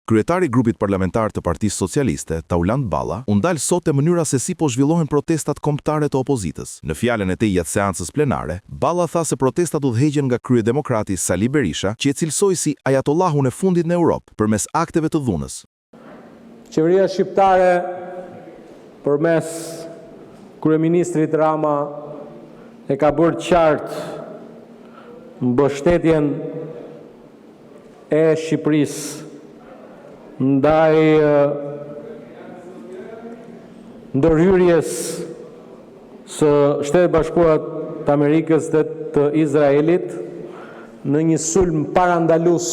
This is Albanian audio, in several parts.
Kryetari i grupit parlamentar të Partisë Socialiste, Taulant Balla, u ndal sot te mënyra se si po zhvillohen protestat kombëtare të opozitës. Në fjalën e tij gjatë seancës plenare, Balla tha se protestat udhëheqen nga kryedemokrati Sali Berisha, që e cilësoi si ajatollahun e fundit në Europë, përmes akteve të dhunës. Qeveria shqiptare përmes kryeministrit Rama e ka bërë të qartë mbështetjen e Shqipërisë ndaj ndërhyrjes së Shteteve të Bashkuara të Amerikës dhe të Izraelit në një sulm parandalues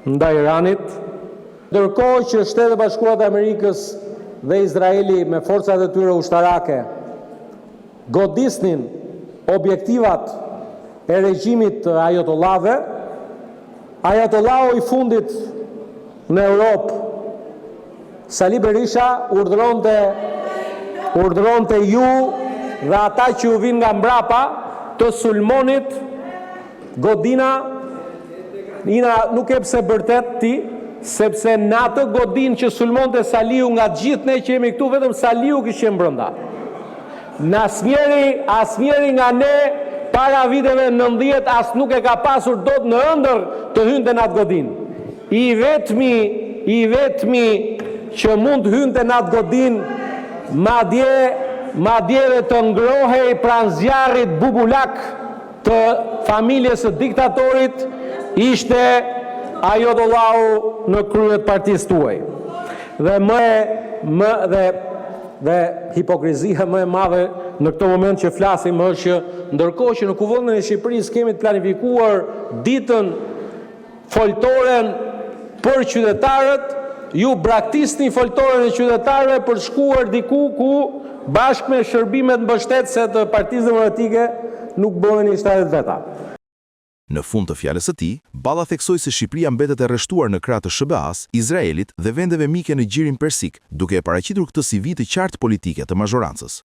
ndaj Iranit. Ndërkohë që Shtetet e Bashkuara të Amerikës dhe Izraeli me forcat e tyre ushtarake godisnin objektivat e regjimit të ajatollahëve, ajatollahu i fundit në Europë, Sali Berisha urdhëronte urdhëronte ju dhe ata që ju vijnë nga mbrapa të sulmonit godina. Ina, nuk e pse bërtet ti, sepse në atë godinë që sulmonte Saliu nga të gjithë ne që jemi këtu, vetëm Saliu kishte qenë brenda. Në asnjëri, asnjëri nga ne para viteve 90 as nuk e ka pasur dot në ëndërr të hynte në atë godinë. I vetmi, i vetmi që mund të hynte në atë godinë, madje, madje edhe të ngrohej pranë zjarrit bubulak të familjes së diktatorit, ishte ajatollahu në krye të partisë tuaj. Dhe më më dhe dhe hipokrizia më e madhe në këtë moment që flasim është që ndërkohë që në Kuvendin e Shqipërisë kemi të planifikuar ditën foltoren për qytetarët, ju braktisni foltoren e qytetarëve për të shkuar diku ku bashkë me shërbimet mbështetëse të Partisë Demokratike nuk bëheni 70 veta. Në fund të fjalës së tij, Balla theksoi se Shqipëria mbetet e rreshtuar në krah të SHBA-s, Izraelit dhe vendeve mike në Gjirin Persik, duke e paraqitur këtë si vijë të qartë politike të mazhorancës.